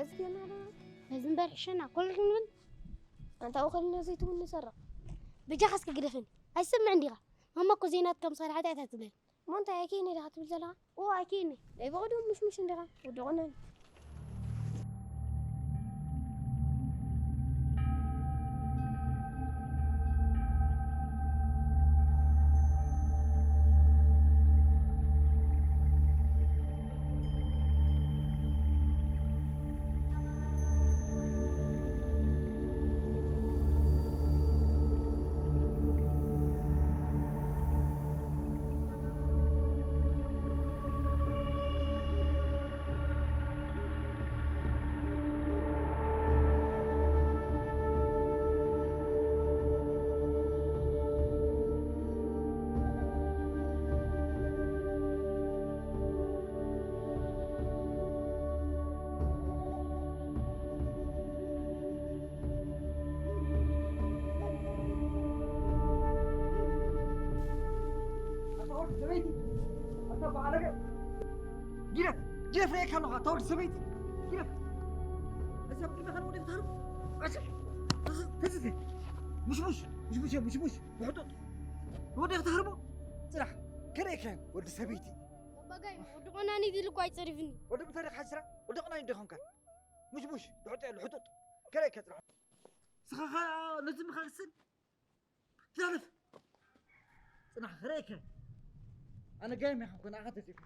ነዚ እምበር ሕሸና ኮል ክንብል። ኣንታ ውኸልና ዘይትውን ንሰረቕ። በጃኻ እስኪ ግደፈኒ። ኣይሰምዕን ዲኻ? ማማ እኮ ዘይናትካ ምሳሌ ሓጢኣት እያ ትብለኒ። እሞ እንታይ ኣይከይነ ዲኻ ትብል ዘለኻ? ኦ ኣይከይነ። ናይ ብቐደሙ ምሽሙሽ እንዲኻ ወዲ ቆናኒ። ኣታ ወዲ ሰበይቲ፣ ኣታ በዓለገ፣ ግደፍ፣ ግደፍ፣ ርእየካ ኣለኹ፣ ኣታ ወዲ ሰበይቲ፣ ግደፍ። እዚ ኣብ ቅድመኻ ንወደይ ክትሃርም? ኣታ፣ እዚ፣ እዚ፣ ሙሽሙሽ፣ ሙሽሙሽ፣ ሙሽሙሽ፣ ብሕጡጥ። ንወደይ ክትሃርሞ? ጽናሕ፣ ከርእየካ እየ፣ ወዲ ሰበይቲ። ኣባጋይ፣ ወዲ ቆናኒ ኢሉ እኮ ኣይጸሪፍኒ። ወዲ ምንታይ ዲኻ ሓስራ? ወዲ ቆናኒ ዶ ኾንካ? ሙሽሙሽ፣ ብሕጡጥ፣ ብሕጡጥ። ከርእየካ ጽናሕ። ስኻ ኸኣ ነዚ ምኻክስን ትዛረፍ። ጽናሕ፣ ክርእየካ። ኣነ ጋይም ይኹን፣ ኣኻ ተሲእኩ።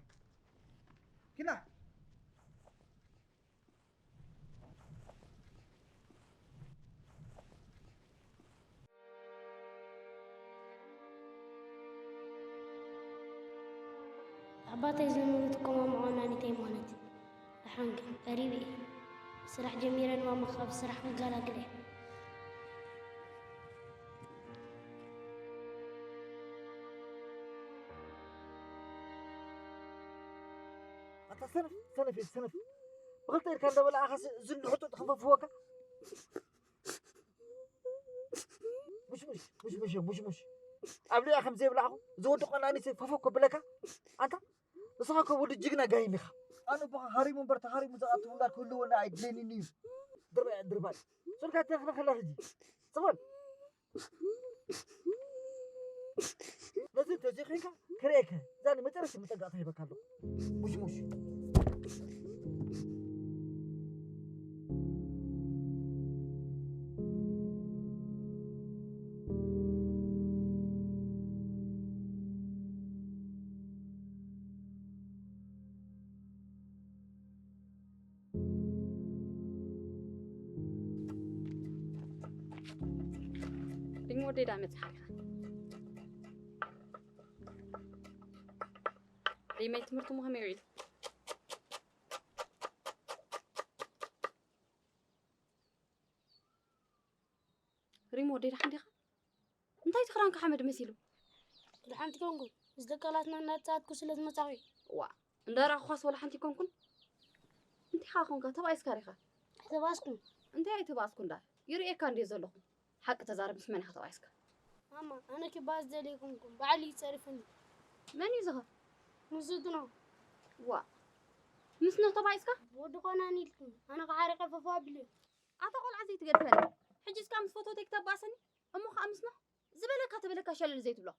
ኪና። ኣባተይ ዝነበረት እኮ ማማ ቆናኒተይ ማለት እዩ። ደሓን ግን ቀሪበ እየ። ስራሕ ጀሚረ ድማ ካብ ስራሕ ክገላግል እየ። ኣታ ሰነፍ፣ ሰነፍ፣ ሰነፍ። ብኽልተ ኢድካ እንዳበላዕኻ ስ-፣ ዝንድሕጡ ጥኽንፈፍወካ። ሙሽሙሽ፣ ሙሽሙሽ፣ ሙሽሙሽ። ኣብሊዐ ከም ዘይብላዕኹ፣ ዝወዲ ቆናኒ ፈፎ ከብለካ። ኣንታ፣ ንስኻ እኮ ወዲ ጅግና ጋይም ኢኻ። ኣነ እኮ ሃሪሙ እምበር ተሃሪሙ ዝኣቱ ውላድ ክህልወና ኣይድለየንን እዩ። ድርባይ፣ ድርባይ። ሱልካ ተኽለ ከላ ሕጂ። ጽበል። ነዚ እንተዘይኮይንካ ክርእየካ። እዛ ንመጨረሽታ መጠንቀቕታ ሂበካ ኣለኹ። ሙሽሙሽ። ድኝ ወደይ ዳ መጽሓ ኢኻ? ሪመይ ትምህርቲ ምዃን ይውዒል። ሪሞ ወደይ ደሓን ዲኻ? እንታይ እቲ ክዳንካ ሓመድ መሲሉ? ደሓን ትኮንኩ? ምስ ደቂ ላትና እናተጻወትኩ ስለ ዝመጻኹ እዩ። ዋ፣ እንዳረኣኹኻስ ወላ ሓንቲ ኣይኮንኩን። እንታይ ኻ ኾንካ? ተባኢስካ ዲኻ? ኣይተባእስኩን። እንታይ ኣይተባእስኩን ዳ? ይርእየካ እንድየ ዘለኹ። ሓቂ ተዛረብ፣ ምስ መን ኢኻ ተባኢስካ? ማማ፣ ኣነ ክባእስ ደልየ ኣይኮንኩን። ባዕሉ እዩ ጸሪፉኒ። መን እዩ ዝኸ? ምስ ዝትኖ። ዋ፣ ምስ ኖህ ተባኢስካ? ወዲ ቆናኒ ኢልኩ። ኣነ ክሓርቀ ፈፋ ኣቢሉ። ኣታ ቆልዓ ዘይትገድፈኒ። ሕጂ እስካ ምስ ፈተውተይ ክተባእሰኒ? እሞ ከኣ ምስ ኖህ ዝበለካ ተበለካ ሸለል ዘይትብሎ።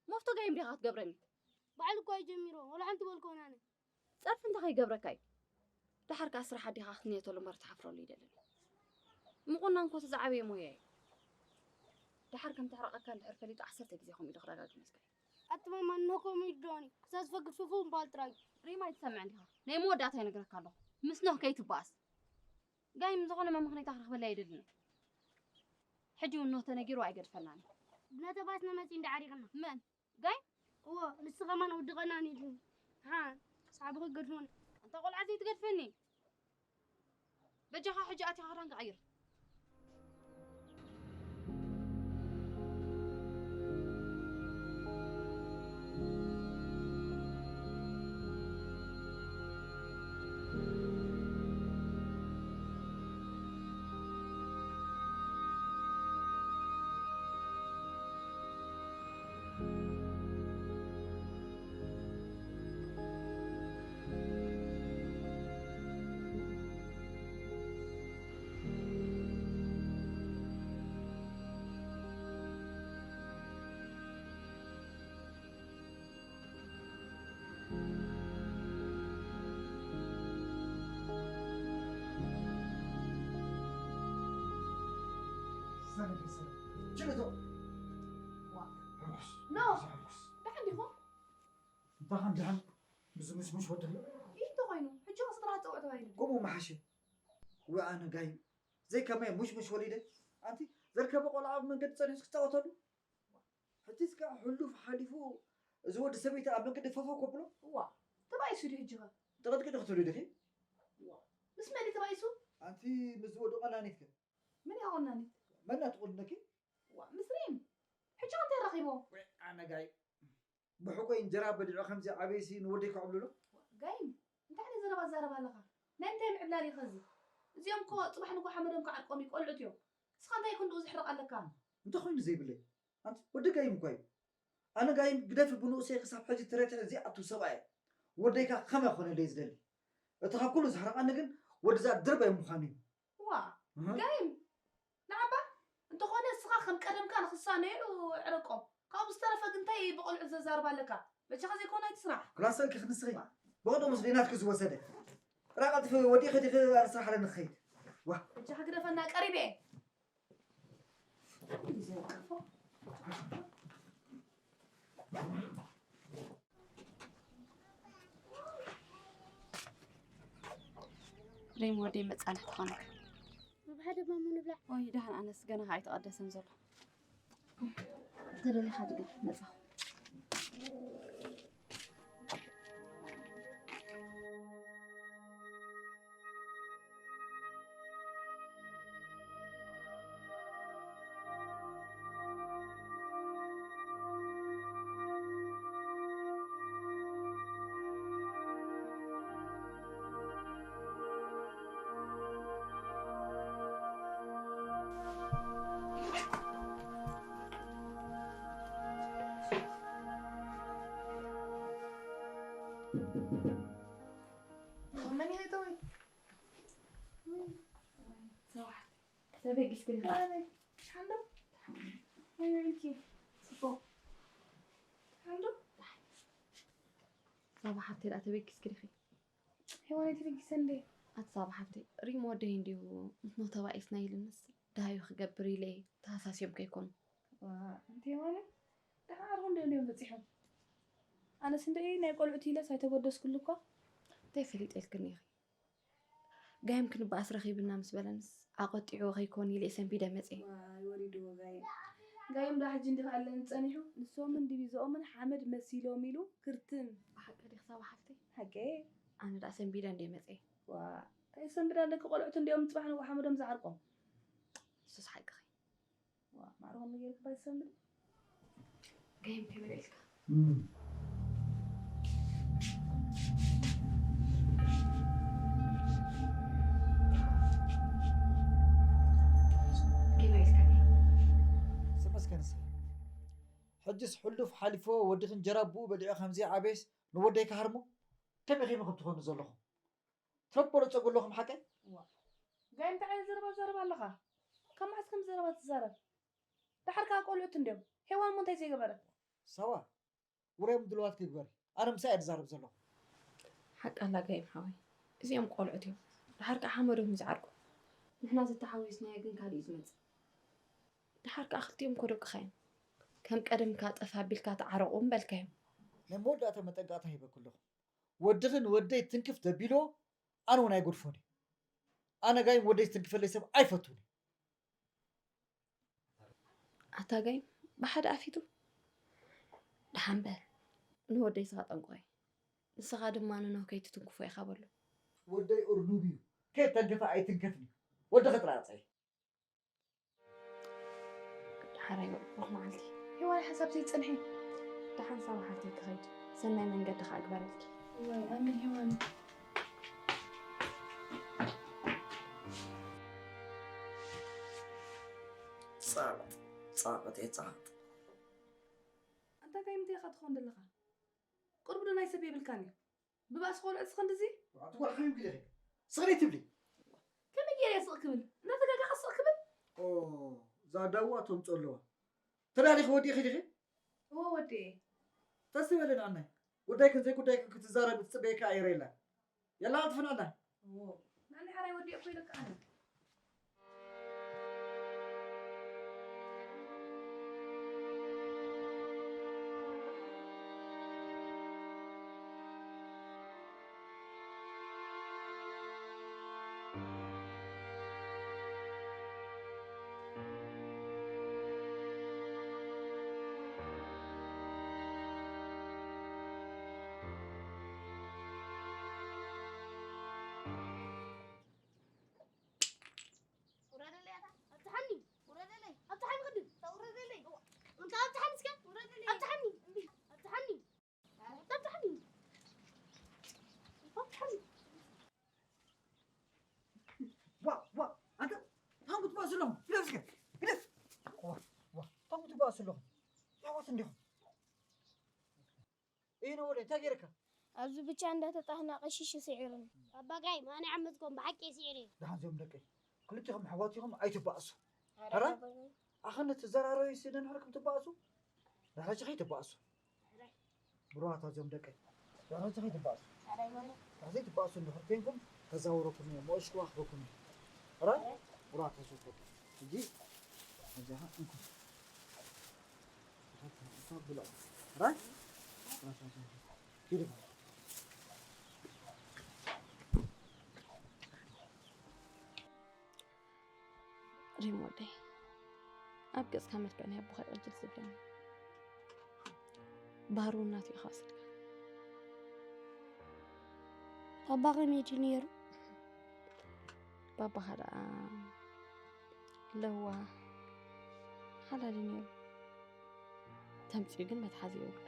መፍቶ ጋይም ዲኻ ክትገብረኒ? ባዕሉ እኮ እዩ ጀሚርዎ። ወላ ሓንቲ በልኮን ኣነ። ጸርፊ እንታይ ከይገብረካ እዩ? ደሓር ከኣ ስራሕ ኣዴኻ ክትንየተሉ እምበር ትሓፍረሉ ኣይደልን። ምቑናን እኮ እቲ ዝዓበየ ሞያ እዩ። ደሓር ከም ተሕርቐካ እንድሕር ፈሊጡ ዓሰርተ ግዜ ከምኡ ኢሉ ክደጋግመልካ እዩ። ኣቲ ማማ፣ እነሆ ከምኡ ኢሉ ዶኒ። ክሳብ ዝፈግር ፉፉ ምባል ጥራይ እዩ። ሪማ ኣይትሰምዕን ዲኻ? ናይ መወዳእታ ይነግረካ ኣለኹ። ምስ ኖህ ከይትበኣስ። ጋይም ዝኾነ መመኽነይታ ክረኽበላ ኣይደልን። ሕጂ እውን ኖህ ተነጊሩ ኣይገድፈናን። ብናተባስና መጺ እንዳ ዓሪቕና። መን? ጋይም? እዎ፣ ንሱ ኸማን ወዲ ቐናኒ ኢሉ። ደሓን፣ ሳዕቢ ክገድፎን። ኣንታ ቖልዓ ዘይትገድፈኒ። በጃኻ ሕጂ ኣቲኻ ክዳንካ ቀይር። ችልቶ ዋ። ሕጉስ፣ ኖ። ሕጉስ። ደሓን ዲኹም? እንታይ ከም ደሓን? ምስ ምሽምሽ ወዲ ኣሎ። እንታይ ኮይኑ? ሕጂ ኸ ስድራ ትጸውዕ ተባሂሉ። ከምኡ መሓሸ። ወይ ኣነ ጋይ፣ ዘይከመይ ሙሽሙሽ ወሊደ። ኣንቲ ዘርከበ ቆልዓ ኣብ መንገዲ ጸኒሑስ ክጻወተሉ? ሕጂስ ከኣ ሕሉፍ ሓሊፉ እዚ ወዲ ሰበይቲ ኣብ መንገዲ ፈፈው ከብሎ? እዋ፣ ተባኢሱ ድዩ ሕጂ ኸ? ተቐጥቂጡ ክትብሊ ዲኺ? እዋ፣ ምስ መን እዩ ተባኢሱ? ኣንቲ ምስ ዝወደቐ ናኒት ከ? መን እያ ቆናኒት? መን እያ ትቑንነኪ? እዋ፣ ምስ ሪም። ሕጂ ከ እንታይ ረኺቦ? ወይ ኣነ ጋይ፣ ብሕቆይ እንጀራ በሊዑ ከምዚ ዓበይሲ ንወደይ ከዕብልሎ? ጋይም፣ እንታይ ዓይነት ዘረባ ትዛረብ ኣለኻ? ናይ ምንታይ ምዕብላል እዩ ኸዚ? እዚኦም እኮ ጽባሕ ንግሆ ሓመዶም ክዓርቆም እዩ፣ ቆልዑት እዮም። ንስኻ እንታይ ክንድኡ ዝሕርቕ ኣለካ? እንተኾይኑ ዘይብለይ። ኣንቲ ወዲ ጋይም እኳ እዩ። ኣነ ጋይም ግደፊ ብንኡሰይ ክሳብ ሕጂ ትረትዕ ዘይኣቱ ሰብኣይ እየ። ወደይካ ከመይ ክኾነለይ ዝደሊ? እቲ ካብ ኩሉ ዘሕርቐኒ ግን ወድዛ ድርባይ ምዃኑ እዩ። ዋ፣ እህ። ጋይም፣ ንዓባ፣ እንተኾነ ንስኻ ከም ቀደምካ ንኽሳነዩ ዕረቆ። ካብኡ ዝተረፈ ግን እንታይ ብቆልዑት ዘዛርብ ኣለካ? በጃኻ ዘይኮነ ኣይትስራሕ። ክላስ ሰልኪ ክንስኺ። ብቕድሙ ስለ ናትኪ ዝወሰደ። ጥራ ቀልጥፊ ወዲኺ ዲኺ ኣብ ስራሕ ኣለኒ ክኸይድ። ዋ። በጃኻ ግደፈና ቀሪበ እየ። ሪም ወደይ መጻንሕ ትኾነክ። ብብሓደ ማሙ ንብላዕ። ኦይ፣ ደሓን ኣነስ ገና ከኣ ኣይተቐደሰን ዘሎ። ተደሊኻ ድግፍ መጻ። መን ይሃይተወይ? ተበጊስ ግን ኣነ ሓንዶ ወይ ወይልኪ ጽቡቕ ሓንዶ ሳባ ሓብተይ ደኣ ተበጊስ ግዲኺ? ሄዋነይ ተበጊሰ እንዴ? ኣቲ ሳባ ሓብተይ ሪም ወደይ እንዲዩ ምስ ኖህ ተባኢስና ኢልንስ ደሃዩ ክገብር ኢለ ተሃሳስዮም ከይኮኑ። ዋ፣ ኣንቲ ሄዋነይ ደሓር እንዲዮም እንዲዮም በጺሖም። ኣነስ እንደ ናይ ቆልዑት ኢለስ ኣይተበደስኩሉ እኳ። እንታይ ፈሊጠልክኒ ኢኺ? ጋይም ክንበኣስ ረኺብና ምስ በለንስ ኣቐጢዕዎ ከይኮን ኢለ እየ ሰንቢደ መፅየ። ዋይ ወሪድዎ ጋይም። ጋይም ዳ ሕጂ እንዲኻ ኣለኒ ጸኒሑ። ንሶምን ዲቪዝኦምን ሓመድ መሲሎም ኢሉ ክርትም። ብሓቂ ዲኺ ሳባ ሓፍተይ? ሓቀይ። ኣነ ዳ ሰንቢደ እንድየ መፅየ። ዋ፣ እንታይ ሰንቢዳ ኣለኪ ቆልዑት እንዲኦም ጽባሕ ንግሆ ሓመዶም ዝዓርቆም። ንሱስ ሓቅኺ። ዋ፣ ማዕረ ከምኡ ጌርኪ ባይ ትሰምሪ? ጋይም ከይበለ ኢልካ። እም። ከይበለ ኢልካ። ተመስገን እሰይ። ሕጅስ ሕሉፍ ሓሊፎ ወድኺ እንጀራ ብኡ በሊዑ ከምዚ ዓብየስ ንወደይ ክሃርሞ? ከመይ ከመይ ከም ትኾኑ ዘለኹም? ትረበሎ ጸጉ ኣለኹም ሓቀይ? ዋ። ጋይ እንታይ ዓይነት ዘረባ ትዛረብ ኣለኻ? ካብ መዓስ ከም ዘረባ ትዛረብ? ደሓር ከኣ ቆልዑት እንድዮም። ሄዋን እሞ እንታይ ዘይገበረት? ሳባ፣ ውራይ ምድልዋት ክግበር። ኣነ ምሳይ እየ ዝዛረብ ዘለኹ። ሓቃ ኣላ ጋይም ሓወይ። እዚኦም ቆልዑት እዮም። ደሓር ከኣ ሓመዶም እዩ ዝዓርቁ። ንሕና ዘተሓዊስናዮ ግን ካልእ እዩ ዝመጽእ። ደሓር ከኣ ክልቲኦም እኮ ደቅኻ እዮም። ከም ቀደምካ ጠፍ ኣቢልካ ተዓረቑ ምበልካዮም። ናይ መወዳእታ መጠንቀቕታ ሂበኩ ኣለኹ። ወድኺ ንወደይ ትንክፍ ተቢልዎ፣ ኣነ እውን ኣይገድፎን እየ። ኣነ ጋይም ወደይ ዝትንክፈለይ ሰብ ኣይፈቱን እየ። ኣታ ጋይም ብሓደ ኣፊቱ ደሓን በል። ንወደይ ስኻ ጠንቆ እዩ። ንስኻ ድማ ንኖህ ከይትትንክፎ ኢኻ በሎ። ወደይ እርኑብ እዩ። ከይተንከፈ ኣይትንከፍን እዩ። ወድኺ ጥራይ ኣጽዕይ። ደሓራይ ብሩኽ መዓልቲ። ሄዋን ሓንሳብ ዘይትጸንሒ። ደሓን ሳባ ሓፍተይ ክኸይድ። ሰናይ መንገዲ ኸኣ ግበረልኪ። እዋይ፣ ኣሜን ሄዋን። ጻቕጥ፣ ጻቕጥ፣ እየ ጻቕጥ። ኣንታ እንታይ ምንታይ ኢኻ ትኸውን ዘለኻ? ቅርቡ ዶ ናይ ሰብ የብልካን እዩ? ብባእሲ ቆልዑ እዚ ክንድዚ? ኣቲ ጓል ሓሚምኪ ዲኺ? ስቕ ደይ ትብሊ? ከመይ ገይረ እየ ስቕ ክብል? እናተጋገኻ ስቕ ክብል? ኦ፣ እዛ ዳዋ ተምፅኦ ኣለዋ። ተዳሊኺ ወዲእኺ ዲኺ? እወ ወዲኤ። ተስቲ በሊ ንዕናይ። ጉዳይክን ዘይጉዳይክን ክትዛረቢ ትፅበየኪ ኣየር የላን። የላ ኣልትፍንዕና። እዎ። ንዓኒ ሓራይ ወዲኤ እኮ ኢለካ ኣነ። ኣለኹም። የሕዋት እንዲኹም። ኢነ ወደ እንታይ ገይርካ? ኣብዚ ብቻ እንዳተጣህና ቀሺሽ ስዒሩኒ። ኣባጋይ ማን ዓመትኩም ብሓቂ ስዒሩ እዩ። ደሓን ዞም ደቀይ ክልቲኹም ኣሕዋት ኢኹም ኣይትባእሱ። ኣረ ኣረ ኣባጋይ። ኣኸነ ትዘራረዩ ስደን ሕርኩም ትባእሱ። ደሓን ኸይትባእሱ። ብሩኻት ኣዚኦም ደቀይ። ደሓን ኸይትባእሱ። ኣረ ኣይኮነ። ደሓን ዘይትባእሱ እንድሕር ኮይንኩም ከዛውረኩም እዮም። መእሽኩ ክህበኩም እዮም። ኣረ ብሩኻት ኣዚኦም ደቀይ። ሕጂ እዚኻ እንኩ። ሪም ወደይ፣ ኣብ ገጽካ መልክዕ ናይ ኣቦኻ ቅጅል ዝብለኒ ባህሩ እናቱ ኢኻ ወሲድካ። ኣባ ከመይ ድዩ ነይሩ? ባባኻ ደኣ ለዋህ ሓላል እዩ ነይሩ። ተምጺኡ ግን መትሓዚ የብሉ።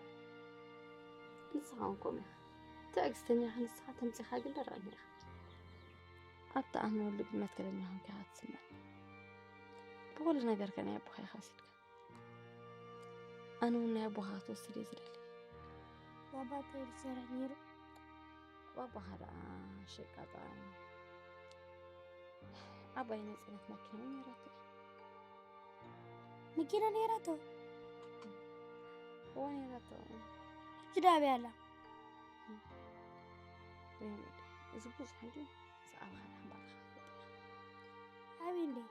ንስኻ እውን ከምኡ ኢኻ። ትዕግስተኛ ኢኻ ንስኻ፣ ተምጺኻ ግን ደረቕ ኢኻ። ኣብ ትኣምነሉ ግን መትከለኛ ኾንካ ኢኻ ትስመር። ብኹሉ ነገርከ ናይ ኣቦኻ ኢኻ ወሲድካ። ኣነ እውን ናይ ኣቦኻ ክትወስድ እየ ዝደሊ። ባባ እንታይ እዩ ዝሰርሕ ነይሩ? ባባኻ ደኣ ሸቃጣ እዩ። ዓባይ ናይ ጽዕነት ማኪና እውን ነይራቶ። መኪና ነይራቶ? እወ ነይራቶ። ሕጂ ደኣ ኣበይ ኣላ? ሪም ወደይ፣ እዚ ብዙሕ እንድዩ። ብዛዕባኻ ንሓባርኻ ክትፈልጥ ኢኻ። ኣበይ እንድየ?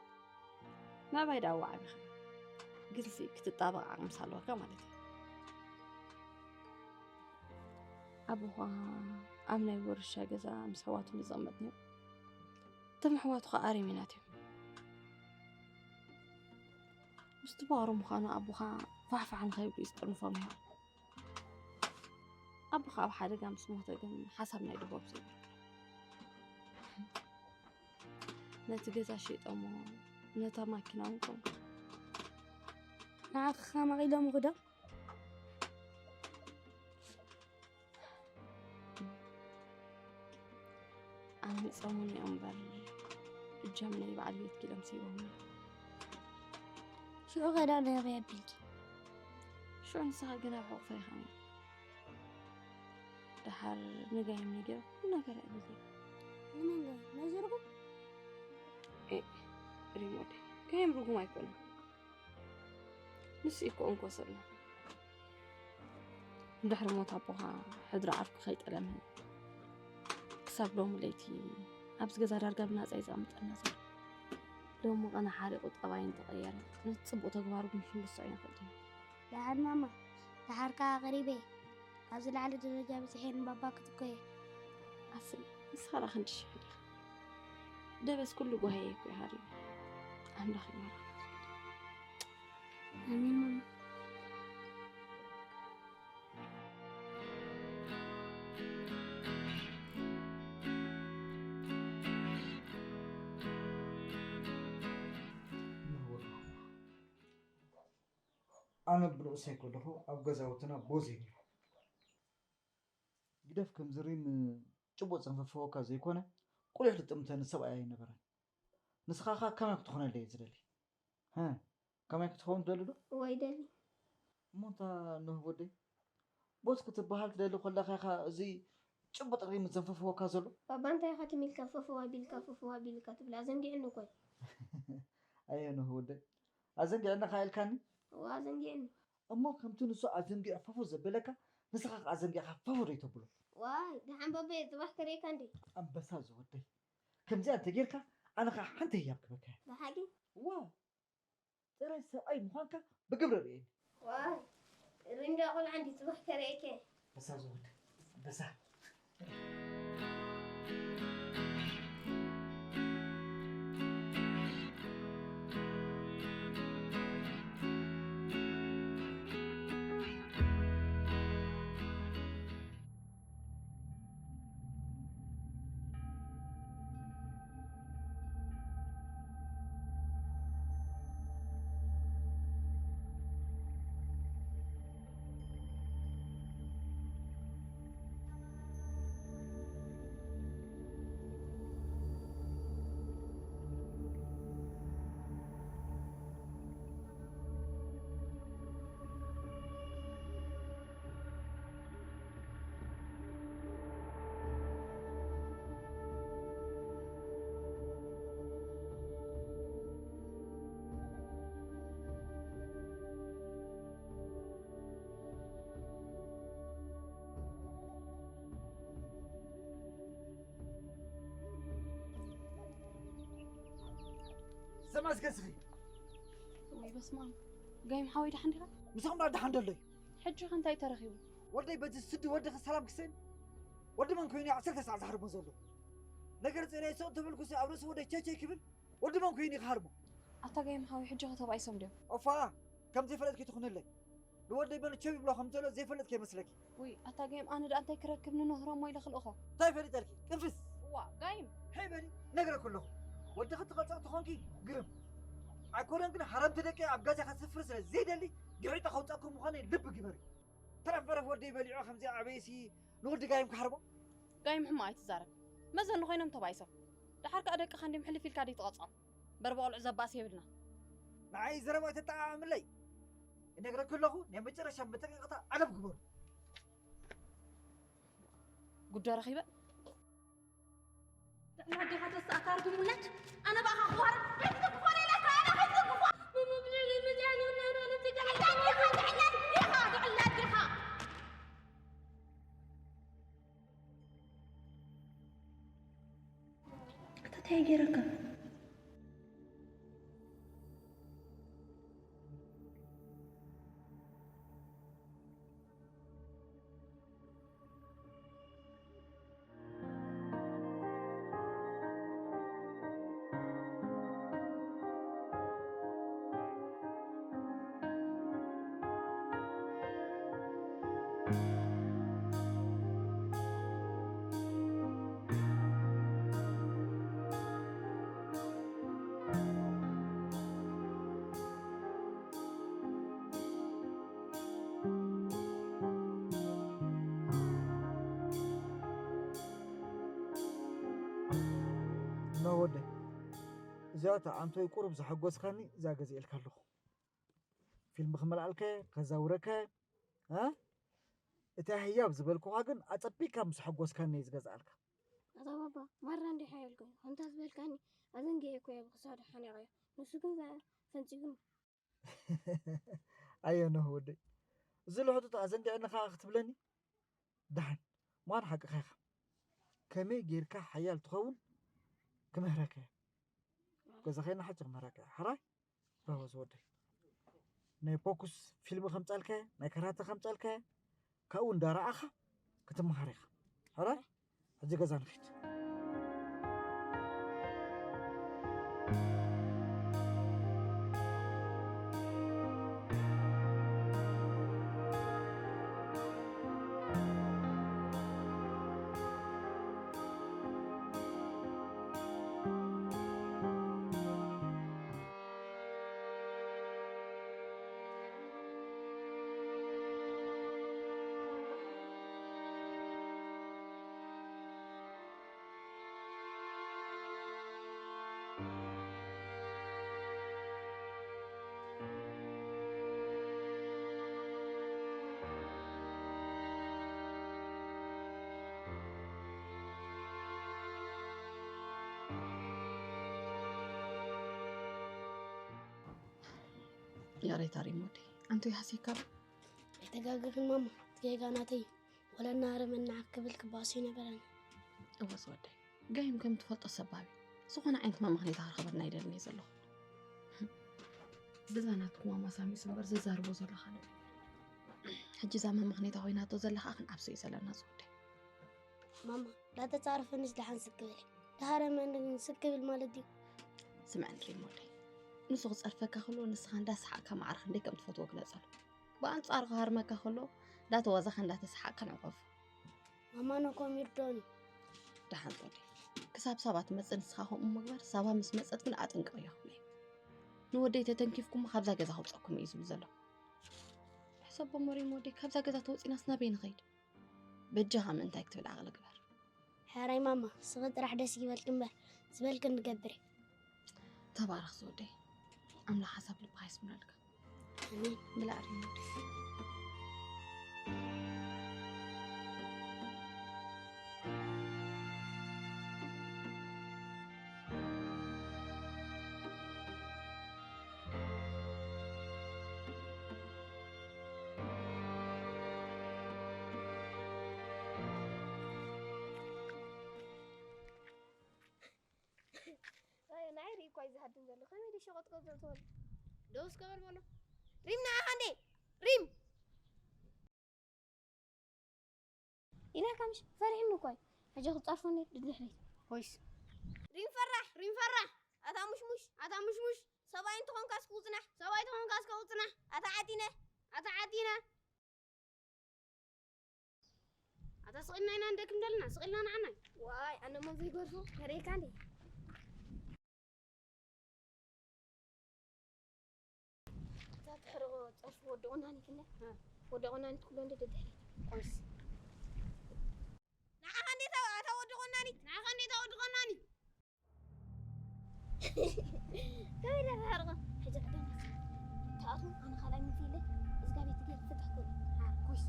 ምዕባይ ደኣ ወዓቢኻ። ግንሲ ክትጣበቕ ዓቕምስ ኣለወካ ማለት እዩ። ኣቦኻ ኣብ ናይ ወርሻ ገዛ ምስ ኣሕዋቱ እዩ ዝቕመጥ ነይሩ። እቶም ኣሕዋቱ ኸኣ ኣረሜናት እዮም። ምስቲ በቕሪ ምዃኑ ኣቦኻ ፋሕፋሕ ንኸይብሉ እዩ ዝጥርንፎም ነይሩ። ኣቦኻ ኣብ ሓደጋ ምስ ሞተ ግን ሓሳብ ናይ ድቦብ ዘይብሉ። ነቲ ገዛ ሸይጦሞ፣ ነታ ማኪና እውን ከምኡ። ንዓኻ ከማቒሎምኹ ዶ? ኣምሊጾሙኒ እዮም እምበር፣ እጃም ናይ በዓል ቤትኪ ኢሎም ስኢቦምኒ። ሽዑ ከ ዳ ናበይ ኣቢልኪ? ሽዑ ንስኻ ግን ኣብ ሕቑፈይ ኢኻ ነይርካ። ደሓር ንጋይም ነጊረ ኩሉ ነገር ኣዕሊለይ። ንመን ጋይም? ናይ ዘርጉም? ኤእ፣ ሪም ወደይ፣ ጋይም ርጉም ኣይኮነን። ንሱ እዩ እኮ እንኮ ሰብና። ድሕሪ ሞት ኣቦኻ ሕድሪ ዓርኩ ከይጠለመ ክሳብ ሎሚ ለይቲ ኣብዚ ገዛ ዳርጋ ብናጻ እዩ ዘቐምጠና ዘሎ። ሎሚ ቅነ ሓሪቑ ጠባይ እንተቐየረ ነቲ ጽቡቕ ተግባሩ ግን ክንርስዖ ኣይንኽእል ኢና። ደሓን ማማ፣ ደሓር ከኣ ቀሪበ እየ። ኣብዚ ላዕሊ ደረጃ በጺሐ ንባባ ክትኮ እየ። ኣስሊ፣ ንስኻ ደኣ ክንዲ ሽሕ ዲኻ? ደበስ ኩሉ ጓህየይ እኮ ኢኻ ሪም። ኣምላኽ ይባርኽ። ኣሜን ማማ። ኣነ ብንኡሰይ ከለኹ ኣብ ገዛውትና ቦዜ ነይሩ። ግደፍ ከም ዝሪም ጭቡጥ ዘንፈፈወካ ዘይኮነ፣ ቁሊሕ ዝጥምተኒ ሰብኣይ ኣይነበረን። ንስኻ ኸኣ ከማይ ክትኾነለይ እየ ዝደሊ። ሀ፣ ከማይ ክትኸውን ትደሊ ዶ? እወ ይደሊ። እሞ እንታ ኖህ ወደይ፣ ቦስ ክትበሃል ትደሊ ከለኻ ኢኻ እዚ ጭቡጥ ሪም ዘንፈፈወካ ዘሎ? ባባ እንታይ ኢኻ ትም ኢልካ ፈፈው ኣቢልካ ፈፈው ኣቢልካ ትብል? ኣዘንጊዕኒ እኮ እዩ። ኣየ ኖህ ወደይ፣ ኣዘንጊዕኒ ኢኻ ኢልካኒ? እወ ኣዘንጊዕኒ። እሞ ከምቲ ንሱ ኣዘንጊዑ ፈፈው ዘበለካ ንስኻ ኸዓ ኣዘንጊዕካ ፈፈው ዶ ይተብሎ? ዋይ ደሓን ባባየ ጽባሕ ከርእየካ እንዴ? ኣንበሳ ዝወደይ፣ ከምዚኣ እንተጌርካ ኣነ ኸዓ ሓንቲ ህያብ ክበካ እየ። ብሓቂ? እወ። ጥራይ ሰብኣይ ምዃንካ ብግብሪ ርእየኒ። ዋይ፣ ሪም ደኣ ቆልዓ እንዲ ጽባሕ ከርእየካ እየ። ኣንበሳ ዝወደይ፣ ኣንበሳ። ሰማስ ከስኺ ወይ በስመ ኣብ። ጋይም ሓወይ ደሓን ዲኻ? ምሳኹም ደኣ ደሓን ደሎ እዩ። ሕጂ ኸ እንታይ ተረኺቡ? ወደይ በዚ ስዲ ወድኺ ሰላም ክስእን ወዲ መን ኮይኑ እዩ ዓሰርተ ሰዓት ዝሃርሞ ዘሎ? ነገር ፅሬ ስቕ ትብል ኩሲ ኣብ ርእሲ ወደይ ቸቸይ ክብል ወዲ መን ኮይኑ እዩ ክሃርሞ? ኣታ ጋይም ሓወይ ሕጂ ኸ ተባኢሶም ድዮም? ኦፋ ከም ዘይፈለጥኪ ትኹንለይ። ንወደይ በሉ ቸብ ይብሎ ከም ዘሎ ዘይፈልጥ ከይመስለኪ። ውይ ኣታ ጋይም ኣነ ደኣ እንታይ ክረክብ ንነህሮሞ ኢለ ክልእኾ። እንታይ ፈሊጠልኪ ቅንፍዝ። እዋ ጋይም። ሄይ በሊ ነግረኩ ኣለኹ። ወድኺ ትቐፅዕ ትኾንኪ ግርም። ኣይኮነን ግን ሃረምቲ ደቂ ኣብ ገዛኻ ስፍሪ ስለ ዘይደሊ ግሒጠ ከውፀኩም ምዃነይ ልቢ ግበሪ። ተረፍ በረፍ ወደይ በሊዑ ከምዚ ኣበይሲ ንወዲ ጋይም ክሃርሞ። ጋይም ሕማቕ ኣይትዛረብ። መዘኑ ኮይኖም ተባይሶም። ደሓር ከኣ ደቅኻ እንዲም ሕልፍ ኢልካ ደይ ትቐፅዖም። በርበ ቆልዑ ዘባእስ የብልና። ንዓይ ዘረባ ተጠዓዓምለይ እነግረኪ ኣለኹ። ናይ መጨረሻ መጠንቀቕታ ዓለብ ግበሩ። ጉዶ ረኺበ ጥዕና ኣዴኻ ተስኣ ካርዲ ሙላች ኣነ ባኻ ክዋረ ከይትግፎ ሌላካ ኣነ ከይትግፎ ምምብልዕ ምዝያን ይኽነሩ ንትገለጫ ዲኻ ጥዕና ዲኻ ጥዕና ዲኻ እንታይ ገይረካ? እነሆ ወደይ፣ እዚኣ እታ ኣንቶይ ቁሩብ ዘሐጎስካኒ እዛ ገዚኤልካ ኣለኹ። ፊልም ክመልኣልከ፣ ከዛውረከ፣ እ? እታ ህያብ ዝበልኩኻ ግን ኣጸቢቕካ ምስ ሓጎስካኒ እየ ዝገዝኣልካ። ኣታ ባባ፣ ማራ እንዲኻ ኢልኩ፣ ከምታ ዝበልካኒ ኣዘንጊዐ እኮ እየ ብኽሳዱ ሓኒቐዮ። ንሱ ግን ፈንጺጉኒ። ኣየ ኖህ ወደይ፣ እዚ ልሕጡጥ ኣዘንጊዕኒ ኸኣ ክትብለኒ? ደሓን፣ እዋን ሓቅኻ ኢኻ። ከመይ ጌርካ ሓያል ትኸውን ክምህረካ እየ። ገዛ ኸይና ሓቂ ክምህረካ እየ። ሕራይ? ብራቮ ዝወደይ። ናይ ቦክስ ፊልም ከምጻልካ፣ ናይ ካራተ ከምጻልካ፣ ካብኡ እንዳረኣኻ ክትመሃር ኢኻ። ሕራይ? ሕጂ ገዛ ንኺድ። ይቕሬታ ሪም ወደይ፣ ኣንቱ ይሃስየካ ዶ? ኣይተጋገኽን ማማ፣ እቲ ጌጋ ናተይ እዩ። ወላ እናሃረመና ክብል ክባእሶ ኣይነበረን። እወ ዝወደይ፣ ጋይም ከም ትፈልጦ ሰባብ እዩ። ዝኾነ ዓይነት መመኽነይታ ክረኽበልና ኣይደልን እየ ዘለኹ። ብዛ ናትኩም ኣማሳሚሱ እምበር ዘዛርቦ ዘሎ ካልእ። ሕጂ እዛ መመኽነይታ ኮይናቶ ዘላ ከዓ ክንዓብሶ እዩ ዘለና ዝወደይ። ማማ፣ ዳተጻረፈንስ ደሓን ስክ በሊ። ዳሃረመኒ ግን ስክ ብል ማለት ድዩ? ስምዐኒ ሪም ወደይ፣ ንሱ ክጸርፈካ ከሎ ንስኻ እንዳሰሓቕካ ማዕረ ክንደይ ከም ትፈትዎ ግለጸሉ። ብኣንጻሩ ክሃርመካ ከሎ እንዳተዋዛኻ እንዳተሰሓቕካ ንዕቆፎ። ማማ ነኮም ይርዶኒ። ደሓን ጾደይ፣ ክሳብ ሳባ ትመጽእ ንስኻ ከምኡ ምግባር፣ ሳባ ምስ መጸት ግን ኣጠንቅቕዮ ክብለይ። ንወደይ ተተንኪፍኩሞ ካብዛ ገዛ ከውጸኩም እዩ ዝብል ዘሎ። ሕሰቦ ሞሪም ወደይ፣ ካብዛ ገዛ ተወጺናስ ናበይ ንኸይድ? በጃኻ ምእንታይ ክትብል ዓቕሊ ግበር። ሕራይ ማማ፣ ስኺ ጥራሕ ደስ ይበልኪ እምበር ዝበልኪ ንገብር እየ። ተባረኽ ዝወደይ፣ ኣምላኽ ሓሳብ ልብኻ ይስምረልካ። ኣሜን። ብላዕ ሪም ወደይ። ኣይዝሃድም ዘሎ ከመይ ደይ ሸቐጥ ገዝኦ ትበል? ደውስ ገበር በሎ። ሪም ንዓኻ እንዴ? ሪም! ኢላካ ምሽ ፈሪሕኒ እኮ እዩ። ሕጂ ክጸርፎ እንዴ ድድሕሪት። ኮይስ። ሪም ፈራሕ፣ ሪም ፈራሕ። ኣታ ሙሽሙሽ፣ ኣታ ሙሽሙሽ። ሰብኣይ እንተኾንካ እስኪ ውጽናሕ፣ ሰብኣይ እንተኾንካ እስኪ ውጽናሕ። ኣታ ዓጢነ፣ ኣታ ዓጢነ። ኣታ ስቕ ኢልና ኢና ንደክም ዘለና፣ ስቕ ኢልና ንዓናይ። ዋይ፣ ኣነ እሞ ዘይገርፎ፣ ከርእየካ እንዴ? እታ ትሕርቆ ጸርፊ ወዲ ቁናኒት እለ። እ። ወዲ ቁናኒት ኩሎ እንደ ደድሕሪት። ቆይስ። ንዓኻ እንዴት ኣታ ወዲ ቁናኒት? ንዓኻ እንዴት ኣታ ወዲ ቁናኒት? ከመይ ኢለ ክሕርቆ? ሕጂ ቅደም። ተኣቱ፣ ኣነ ካልኣይ ምንታይ ኢለ? እዝጋ ቤት ገይር ፍትሕ ኩሉ። እ፣ ቆይስ።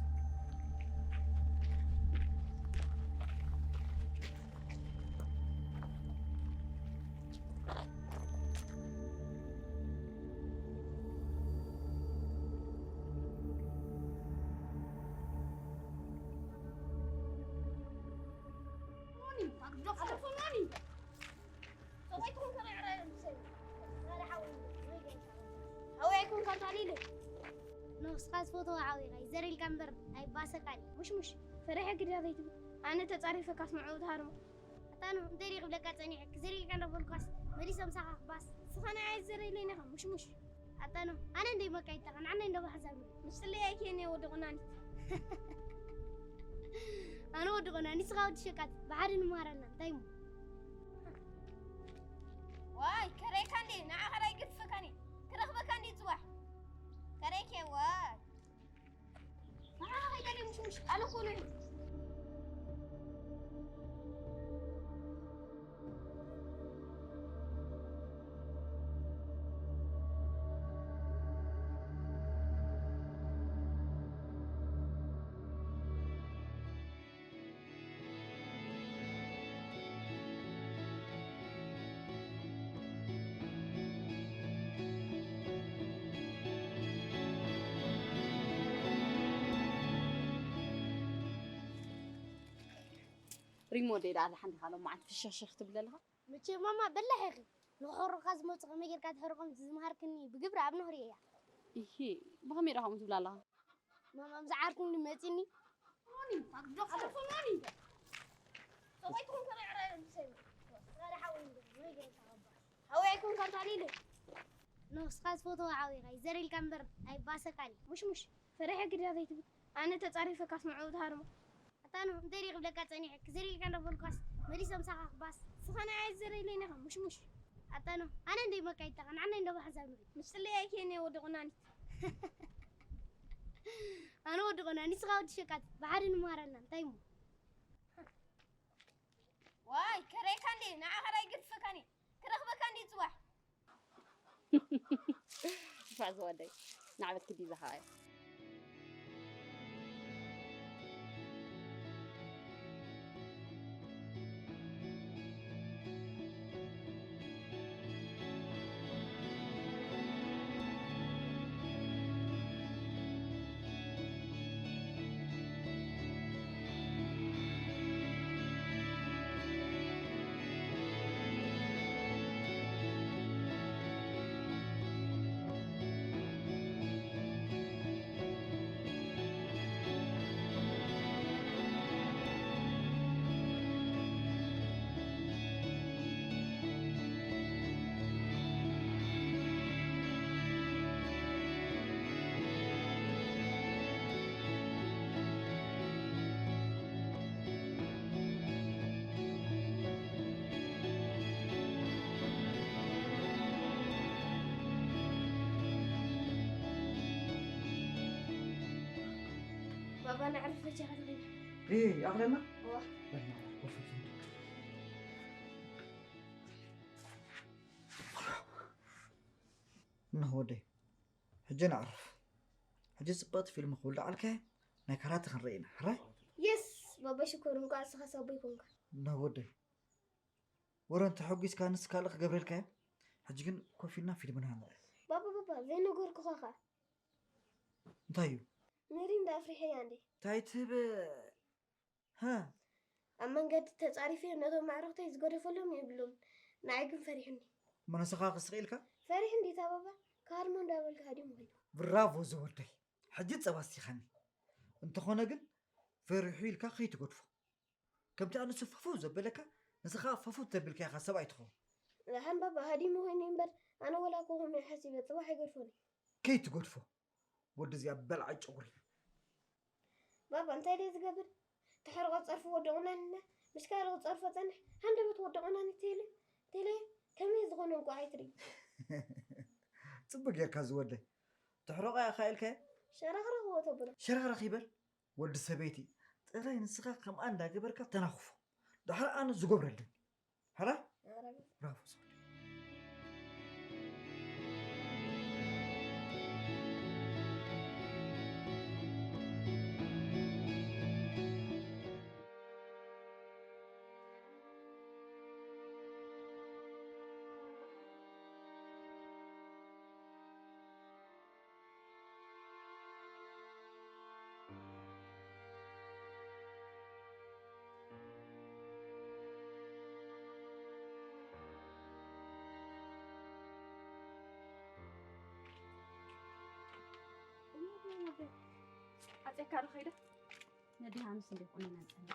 ንስኻ ዝፈትዎ ዓዊኻ ይዘር ኢልካ እምበር ኣይባሰካን እዩ። ሙሽሙሽ፣ ፈሪሐ ግዳ ዘይትብል። ኣነ ተጻሪፈካስ ንዕኡ ትሃርሞ። ኣታ ኖህ፣ እንታይ ድየ ክብለካ ጸኒሐ? ክዘር ኢልካ እንዳበልኳስ መሊሰ ምሳኻ ክባስ። ንስኻ ንዓይ ኣይትዘር ኢለኒ ኢኻ፣ ሙሽሙሽ። ኣታ ኖህ፣ ኣነ እንደይ መካይድካ፣ ንዓናይ እንዶ ባሕዛብ። ምጽልያይ ከይነ ወዲ ቁናኒት። ኣነ ወዲ ቁናኒት፣ ንስኻ ወዲ ሸቃጥ፣ ብሓደ ንመሃረልና፣ እንታይ እሞ? ዋይ፣ ከረይካ እንዴ፣ ንዓኻ ዳይ ግድፈካኒ፣ ክረኽበካ እንዴ ጽባሕ። ከረይከ፣ ዋይ። ንዓኻ ከይደልየ ምሽምሽ፣ ኣነ እኮ ነኝ። ሪሞ ደይ ደኣ ሓንቲ ካልኦ መዓት ፍሸኽሸኽ ትብል ኣለኻ? መቸም ማማ በላሕ ኢኺ። ንኽሕርቑኻ ዝመጹ ከመይ ጌርካ ትሕርቖም ዝመሃርክኒ ብግብሪ ኣብ ኖህሪ እያ። ኢሂ፣ ብኸመይ ደኣ ከምኡ ትብል ኣለኻ? ማማ ምስ ዓርኩኒ መጺኒ። ሮኒ፣ ታግዶ ኣለኹ ሮኒ። ሰበይትኹም ከመይ ዕረ ምሰይ። ዛሬ ሓወይ እንዶ፣ ወይ ገይርካ ባባ። ሓወይ ኣይኮንካን ታሊሉ። ኖ፣ ንስኻ ዝፈትዎ ሓወይኻ እዩ። ዘር ኢልካ እምበር ኣይባሰካን እዩ። ሙሽሙሽ፣ ፈሪሐ ግዳ ዘይትብል። ኣነ ተጻሪፈካስ ንዕኡ ትሃርሞ። ኣታ ኖ፣ እንታይ ድየ ክብለካ ጸኒሐ? ክዘር ኢልካ እንዳበልኳስ መሊሰ ምሳኻ ክባስ። ንስኻ ንዓይ ዘር ኢለኒ ኢኻ፣ ሙሽሙሽ። ኣታ ኖ፣ ኣነ እንደይ መካይድካ፣ ንዓናይ እንዶ ባሕዛብ ንብል። ምጽልያይ ከይነ ወዲ ቁናኒት። ኣነ ወዲ ቁናኒት፣ ንስኻ ወዲ ሸቃጥ፣ ብሓደ ንመሃረልና፣ እንታይ እሞ? ዋይ፣ ከረይካ እንዴ፣ ንዓኻ ዳይ ግድፈካኒ፣ ክረኽበካ እንዴ ጽባሕ። ንፋዕ ዝወደይ፣ ንዓበት ክዲ ዝሃየ። ባባ፣ ንዕርፍ በጃኻ ተኸይና። እይ፣ ኣኽለና? እዋ። በልና፣ ኮፍ በል። እነሆ ወደይ፣ ሕጂ ንዕርፍ። ሕጂ ጽብቕቲ ፊልም ክውልዓልካ እየ፣ ናይ ካራተ ክንርኢ ኢና። ሕራይ? የስ! ባባ ሽኮር፣ እንቋዕ ንስኻ ሳቦይ ኮንካ። እነሆ ወደይ፣ ወረ እንተ ሓጒስካ ንስ ካልእ ክገብረልካ እየ። ሕጂ ግን ኮፍ ኢልና ፊልምና ንርኢ። ባባ፣ ባባ፣ ዘይነገርኩኻ ኸኣ። እንታይ እዩ? ንሪንዳ ኣፍሪሐያ እንዴ? እንታይ ትብል? ሃ? ኣብ መንገዲ ተጻሪፈዮም ነቶም ኣዕሩኽተይ ዝገደፈሎም የብሎምን። ንዓይ ግን ፈሪሑኒ። እሞ ንስኻ ክስቕ ኢልካ? ፈሪሕ እንዴት ኣባባ? ካርሞ እንዳበልካ ሃዲሙ ኸይዱ። ብራቮ ዝወደይ፣ ሕጂ ጸባ ስቲኻኒ። እንተኾነ ግን ፈሪሑ ኢልካ ከይትገድፎ። ከምቲ ኣነ ፈፉ ዘበለካ፣ ንስኻ ፈፉ ተብልካ ኢኻ ሰብ ኣይትኸውን። ደሓን ባባ ሃዲሙ ኾይኑ እምበር፣ ኣነ ወላ እኮ ከምኡ ሓሲበ ጽባሕ ኣይገድፎን። ከይትገድፎ። ወዲ እዚኣ በልዓይ ጨጉሪ። ባባ እንታይ ደይ ዝገብር? ተሕርቆ ጸርፊ ወዲ ቁናንና፣ ምስ ካልኦ ጸርፎ ጸንሕ፣ ሃንደበት ወዲ ቁናኒ ቴሌ፣ ቴሌ፣ ከመይ ዝኾነ እንኳ ኣይትርኢ። ጽቡቅ ጌርካ ዝወደይ። ተሕርቆ ኢኻ ኢልካዮ? ሸራኽረኽ ወተብሎ። ሸራኽረኽ ይበል። ወዲ ሰበይቲ፣ ጥራይ ንስኻ ከምኣ እንዳገበርካ ተናኽፎ። ድሓር ኣነ ዝገብረለይ። ሓራ? ሓራ። ብራቮ፣ ሶሪ። ዓጼካ ዶ ኸይደ? ነዲ ሃምስ እንደ ቁነና ጸና።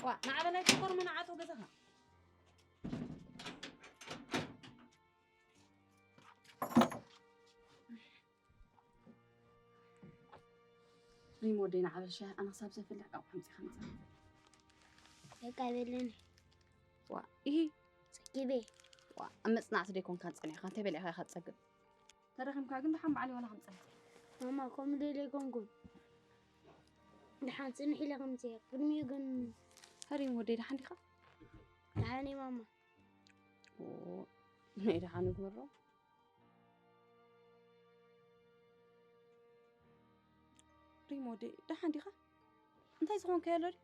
ዋ፣ ንዓበላይ ተኮር መናዓቶ ገዛኻ። ሪም ወደይ ንዓበል ሻሂ ኣነ ክሳብ ዘፍልሕ ካብ ሓምፂ ከምፃ። በቃ በለኒ። ዋ፣ ኢሂ። ፀጊበ። ዋ፣ ኣብ መፅናዕቲ ደይኮንካ ፀኒሕካ፣ እንታይ በሊዕካ ኢኻ ትፀግብ? ተደኺምካ ግን ደሓን ባዕለይ ዋላ ከምፀ። ማማ፣ ከምኡ ደይለ ኣይኮንኩን። ደሓን ፅንሕ ኢለ ከምፅየ። ቅድሚኡ ግን ሪም ወደይ ደሓን ዲኻ? ደሓን እየ ማማ። ኦ፣ ናይ ደሓን ግበሮ። ሪም ወደይ፣ ደሓን ዲኻ? እንታይ ዝኾንካዮ ኣሎ ድዩ?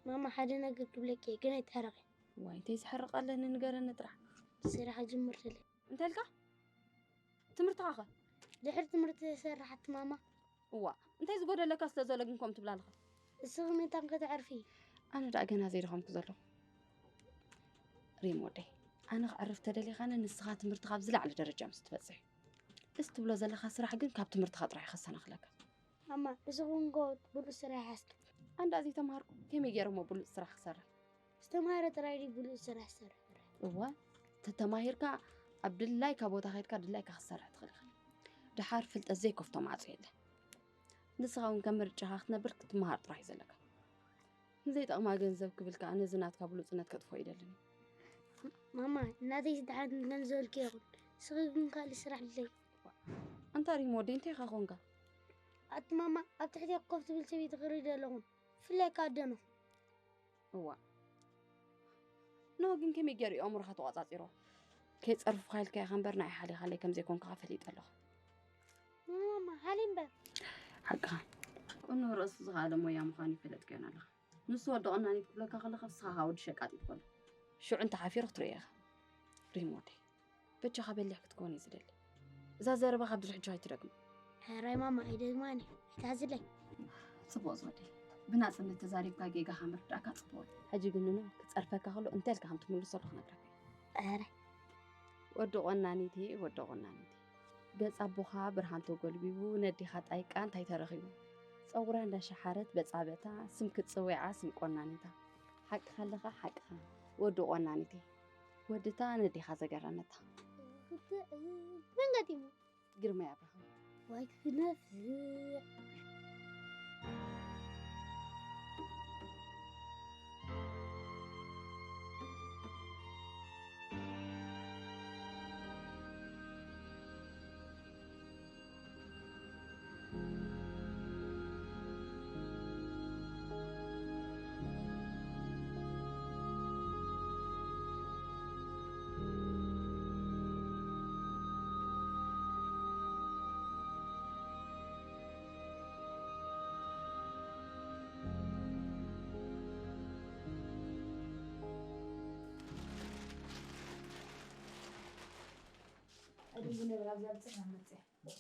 ማማ፣ ሓደ ነገር ክብለኪ እየ፣ ግን ኣይትሕረቒ። ዋይ፣ እንታይ ዝሕረቕ ኣለኒ? ንገረኒ ጥራሕ። ስራሕ ጅምር ደለ። እንታይ ኢልካ? ትምህርትኻ ኸ? ድሕሪ ትምህርቲ ዘይሰርሓት ማማ። እዋ፣ እንታይ ዝጎደለካ ስለ ዘሎ ግን ከምኡ ትብል ኣለኻ? እስኺ መታን ከተዕርፊ? ኣነ ደኣ ገና ዘይደኸምኩ ዘለኹ። ሪም ወደይ፣ ኣነ ክዕርፍ ተደሊኻኒ ንስኻ ትምህርትኻ ኣብ ዝለዓለ ደረጃ ምስ ትበጽሕ። እዚ ትብሎ ዘለኻ ስራሕ ግን ካብ ትምህርትኻ ጥራሕ እዩ ከሰናኽለካ። ማማ፣ ንስኺ እውን እኮ ብሉጽ ስራሕ ይሓስብ። ኣንዳ ዘይተማሃርኩ ከመይ ገይረ እሞ ብሉጽ ስራሕ ክሰርሕ? ዝተማህረ ጥራይ ድዩ ብሉጽ ስራሕ ዝሰርሕ? እወ፣ ተተማሂርካ ኣብ ድላይካ ቦታ ኸይድካ ድላይካ ክትሰርሕ ትኽእል ኢኻ። ደሓር ፍልጠት ዘይከፍቶ ማዕጾ የለን። ንስኻ እውን ከም ምርጫኻ ክትነብር ክትመሃር ጥራሕ እዩ ዘለካ። ንዘይጠቕማ ገንዘብ ክብል ከኣ ነዚ ናትካ ብሉጽነት ከጥፍኦ ይደልን እዩ። ማማ፣ ናተይ ደሓር ገንዘብ ልኪ ይኹን። ንስኺ ግን ካልእ ስራሕ ድለይ። ኣንታ ሪም ወደይ፣ እንታይ ኢኻ ኾንካ? ኣቲ ማማ፣ ኣብ ትሕቲ ኮፍ ትብል ሰበይቲ ክርኢ ዶ ኣለኹን? ብፍላይ ከኣ ኣደኖ። እዋ። ኖህ ግን ከመይ ገይሩ እዩ ኣእምሮኻ ተቖጻጺርዎ? ከይጸርፉኻ ኢልካ ኢኻ እምበር፣ ንዓይ ሓሊኻለይ ከም ዘይኮንካ ፈሊጠ ኣለኹ። ማማ፣ ሓሊ እምበር። ሓቅኻ። ቁኖ ርእሱ ዝኸኣለ ሞያ ምዃኑ ይፈለጥካዮን ኣለኻ። ንሱ ወዲ ቁናኒት ክብለካ ከሎ፣ ከፍስኻ ወዲ ሸቃጢት በሎ። ሽዑ እንተ ሓፊሩ ክትርእዮ ኢኻ። ሪም ወደይ። በጃኻ በሊሕ ክትከውን እየ ዝደሊ። እዛ ዘረባ ካብ ድሪ ሕጂ ኣይትደግማ። ሕራይ ማማ ኣይደግማን እየ። ኣይትሓዝለይ። ጽቡቕ ዝወደይ። ብናጽነት ተዛሪብካ ጌጋኻ ምርዳእካ ጽቡቕ እዩ። ሕጂ ግን ንኖ ክጸርፈካ ከሎ እንታይ ኢልካ ከም ትምልሰሉ ክነግረካ እየ። ሕራይ። ወዲ ቆናኒቲ፣ ወዲ ቆናኒቲ። ገጽ ኣቦኻ ብርሃን ተጎልቢቡ፣ ነዲኻ ጣይቃ እንታይ ተረኺቡ? ጸጉራ እንዳሸሓረት በጻበታ፣ ስም ክትጽውዓ ስም ቆናኒታ። ሓቅኻ ኣለኻ ሓቅኻ፣ ወዲ ቆናኒቲ። ወድታ ነዲኻ ዘገረመታ። መን ገጢሙ? ግርማይ ኣብርሃም። ዋይ ክነፍዕ።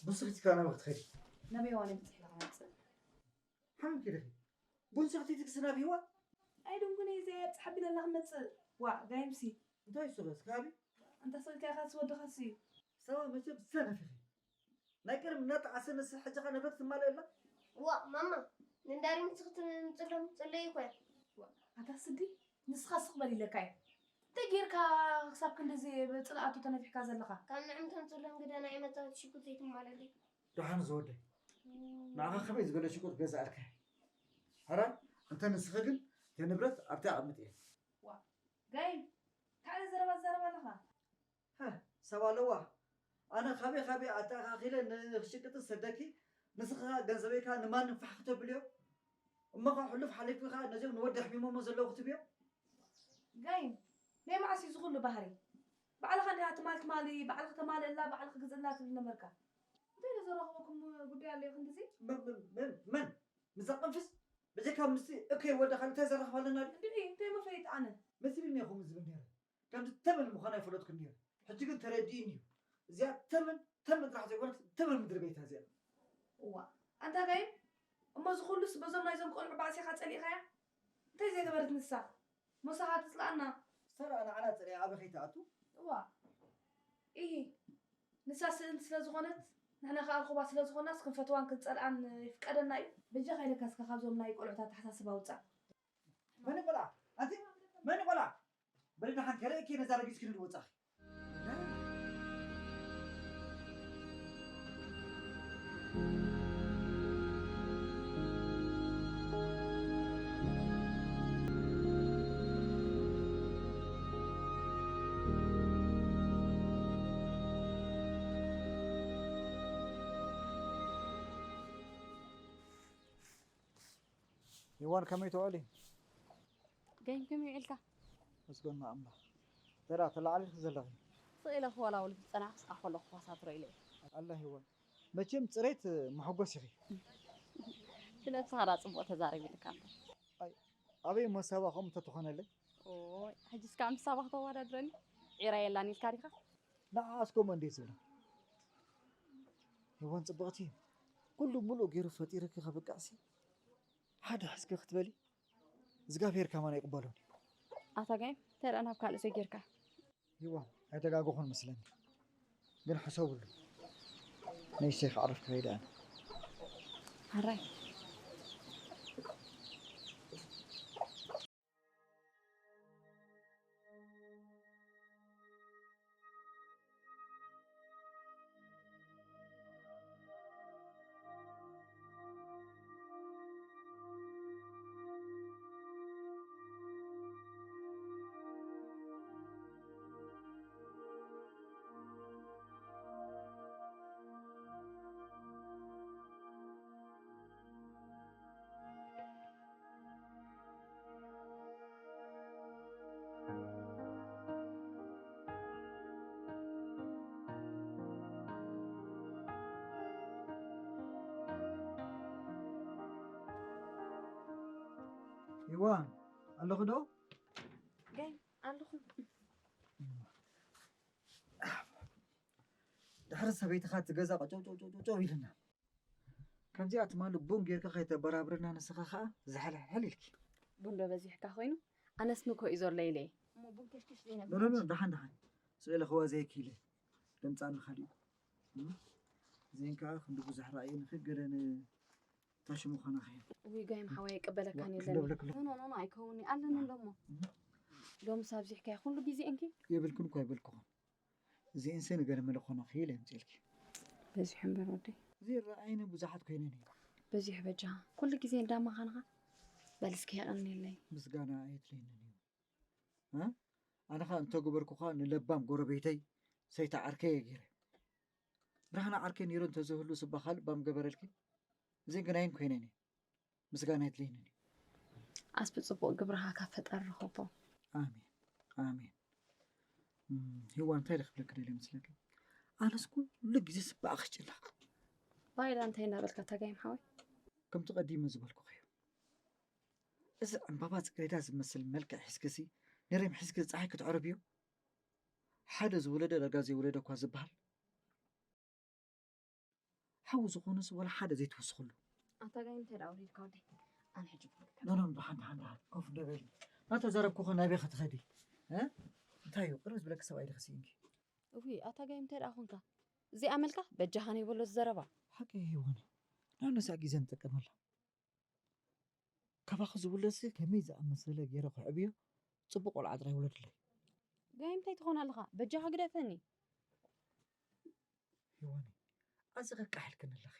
ብስኽቲ ካና ክትኸዲ? ናበይ ዋነ ብፅሕ ኢላ ክመፅእ? ሓመም ከይደኺ? ቡን ሰኽቲትክስ ናብ ህይወት? ኣይደንጉነ፣ እዚኣ ኣብፅሓ ቢለላ ክመፅእ። ዋ ጋይምሲ እንታይ ሱረስ ካቢ? እንተ ስልካ ኢኻ ዝወድኻስ እዩ። ሰባ መቸም ሰነፍ ኢኺ። ናይ ቅድሚ እናጠዓሰ ንስሕ ሕጂ ኸ ንብረት ትማልእ ኣላ? ዋ ማማ፣ ንዳሪ ምስ ክትምፅሎም ፅለይ እኮ እያ። ዋ፣ ኣታ ስዲ፣ ንስኻ ስቕ በል ኢለካ እየ። እንታይ ጌርካ ክሳብ ክንድዚ ብፅልኣቱ ተነፊሕካ ዘለኻ? ካብ ንዕምቶም ፅሎም ግደ ናይ መፃወቲ ሽጉጥ ዘይትማለለይ። ደሓን ዝወደይ፣ ንዓኻ ከመይ ዝበለ ሽጉጥ ገዛእልካ? ሕራይ፣ እንተ ንስኺ ግን እቲ ንብረት ኣብቲ ኣቐምጥ እየ። ዋ፣ ጋይም፣ ካልእ ዘረባ ትዛረብ ኣለኻ? ሃ፣ ሰብ ኣለዋ። ኣነ ካበይ ካበይ ኣተኣኻኺለ ንኽሽቅጥ ሰደኪ፣ ንስኻ ገንዘበይካ ንማንም ፋሕ ክተብልዮ? እሞ ካብ ሕሉፍ ሓሊፍኪ ኸዓ ነዚኦም ንወዲ ኣሕሚሞሞ ዘለዉ ክትብዮ? ጋይም፣ ናይ መዓስ እዩ ዝኹሉ ባህሪ? ባዕልኻ እንዲኻ ትማል ትማሊ፣ ባዕልኻ ተማልእላ፣ ባዕልኻ ግዝእላ ትብል ነበርካ። እንታይ ኢሉ ዘራኽበኩም ጉዳይ ኣሎ ይኹን ግዜ? መን፣ መን፣ መን፣ መን? ምዛ ቅንፍዝ? ብጀካ ምስቲ እከይ ወደኻ እንታይ ዘራኽብ ኣለና ድዩ? እንድዒ፣ እንታይ መፈሊጥ ኣነ? መሲሉኒ ኢኹም ዝብል ነይረ። ከምዚ ተመን ምዃና ኣይፈለጥኩን ነይረ። ሕጂ ግን ተረዲእኒ እዩ። እዚኣ ተመን፣ ተመን ጥራሕ ዘይኮነት፣ ተመን ምድሪ ቤታ እዚኣ። እዋ፣ ኣንታ ጋይም፣ እሞ እዚ ኩሉስ በዞም ናይዞም ቆልዑ ባእሲ ኢኻ ጸሊእኻያ? እንታይ ዘይገበረት ንሳ? ሞሳኻ ትጽልኣና። እሳ ደኣ ንዓና ጸሊኣ ኣበይ ከይትኣቱ? እዋ፣ ኢሂ፣ ንሳ ስእንቲ ስለ ዝኾነት፣ ንሕና ከኣ ርኹባት ስለ ዝኾናስ ክንፈትዋን ክንጸልኣን ይፍቀደና እዩ። በጃኻ ኢለካ እስከ ካብዞም ናይ ቆልዑት ኣተሓሳስባ ውጻእ። መን ቆልዓ? ኣንቲ መን ቆልዓ? በሊ ደሓን ከርእየኪ ነዛ ረጊጽኪ ንድወጻኺ። ይዋን ከመይ ትውዕሊ? ገይም ከመይ ውዒልካ? መስገን ንኣምላኽ። ተራ ተላዕሊልኪ ዘለኺ? ስቕ ኢለ ክወላውል ዝጸናሕኩስ ኣኾሎ ክኳሳትሮ ኢለ እየ። ኣላ ሂወን። መቸም ጽሬት መሐጎስ ኢኺ። ስለ ንስኻ ደኣ ጽቡቕ ተዛሪቡ ኢልካ ኣሎ። ኣይ፣ ኣበይ እሞ ሳባ ከምኡ እንተትኾነለይ? ኦይ፣ ሕጂ እስካ ምስ ሳባ ክተወዳድረኒ? ዒራ የላን ኢልካ ዲኻ? ንዓኣስ ከምኡ እንዴት ዝብላ? ሂወን ጽብቕቲ፣ ኩሉ ሙሉእ ገይሩ ፈጢሩኪ ከብቅዕሲ፣ ሓደ ሕዝኪ ክትበሊ፣ እግዚኣብሄር ከማን ኣይቅበሎን እዩ። ኣታ ጋይም፣ እንታይ ደኣ ናብ ካልእ ሰጊርካ? ይዋ፣ ኣይተጋገኹን መስለኒ። ግን ሕሰብሉ። ንእሽተይ ክዕርፍ ክኸይድ ኣነ። ሕራይ። ይዋ ኣለኹ ዶ? ገይ ኣለኹ። ድሕሪ ሰበይትኻ እቲ ገዛ ቀጨው ጨው ጨው ጨው ኢልና። ከምዚኣ ትማሊ ቡን ጌርካ ከይተበራብርና ንስኻ ኸኣ ዝሕልሕል ኢልኪ። ቡን ዶ በዚሕካ ኮይኑ? ኣነስ ንኮ እዩ ዘሎ ኢለ እየ። እሞ ቡን ከሽክሽ ዘይነብር ኖ፣ ኖ፣ ኖ፣ ደሓን፣ ደሓን። ስእለ ክዋ ዘይኪለ። ደምጻ ንኻሊኡ። እም? ዘይን ከኣ ክንዲ ብዙሕ ራእይ ንኽገለ ን-፣ ታሽሙ ኾና ኸየ። ውይ፣ ጋይም ሓዋይ ይቀበለካን ዋ፣ የለን። ክደብለክሎ። ኖ፣ ኖ፣ ኖ፣ ኖ፣ ኣይከውን'ዩ። ኣለኒ እም። እሎሞ። እም። ሎምስ ኣብዚሕካዮ ኩሉ ግዜ እንኪ? የብልክን እኮ ኣይበልኩኹን። እዚ እንሰ ንገለ መለ ኾና ኸይለ የምጽልኪ። በዚሑ እምበር ወደይ። እዚ ረኣይኒ ብዙሓት ኮይነን እየ። በዚሑ በጃኻ። ኩሉ ግዜ እንዳማኻንኻ። በል እስኪ የቐንየለይ። ምስጋና ኣየድልየንን እዩ። እ? ኣነ ኸኣ እንተገበርኩኻ ንለባም ጎረቤተይ ሰይቲ ዓርከይ እየ ገይረ። ብርሃነ ዓርከይ ነይሩ እንተዝህሉ ስባኻ ልባም ገበረልኪ። እዚ ግናይን ኮይነን እየ። ምስጋና የድልየንን እዩ። ኣስ ብጽቡቕ ግብርኻ ካብ ፈጣሪ ርኸቦ። ኣሜን፣ ኣሜን። እም፣ ሂዋ እንታይ ኢለ ክብለኪ ደልየ መስለኪ? ኣነስ ኩሉ ግዜ ስባኣ ክጭነቕ። ባይዳ እንታይ እናበልካ ተጋይም ሓወይ? ከምቲ ቀዲመ ዝበልኩኺ እዩ። እዚ ዕምባባ ጽጌረዳ ዝመስል መልክዕ ሒዝክሲ፣ ንሬም ሒዝኪ ጸሓይ ክትዕርብዮ? ሓደ ዝወለደ ዳርጋ ዘይወለደ እኳ ዝበሃል። ሓው ዝኾነስ ወላ ሓደ ዘይትውስኽሉ። ኣታ ጋይ እንታይ ደኣ ወሪድካ ወደይ? ኣነ ሕጂ ቡን ክከፍት። ኖ፣ ኖ፣ ደሓን፣ ደሓን፣ ደሓን። ኮፍ እንዶ በሊ። እናተዛረብኩ ኸ ናበይ ክትኸዲ? እ? እንታይ እዩ ቅርብ ዝበለኪ ሰብኣይ ዲኺ ስኢንኪ? እውይ ኣታ ጋይም እንታይ ደኣ ኮንካ? እዚኣ መልካ በጃኻ ነይ በሎ ዘረባ። ሓቂ ሂወኒ። ናብ ነሳ ግዜ ንጥቀመላ። ካባኺ ዝውለድሲ ከመይ ዝኣመሰለ ገይረ ክዕብዮ? ጽቡቕ ቆልዓ ጥራይ ውለድለይ። ጋይም እንታይ ትኾን ኣለኻ? በጃኻ ግደፈኒ። ሂወኒ፣ ኣዚ ከቃሕልክኒ ኣለኺ።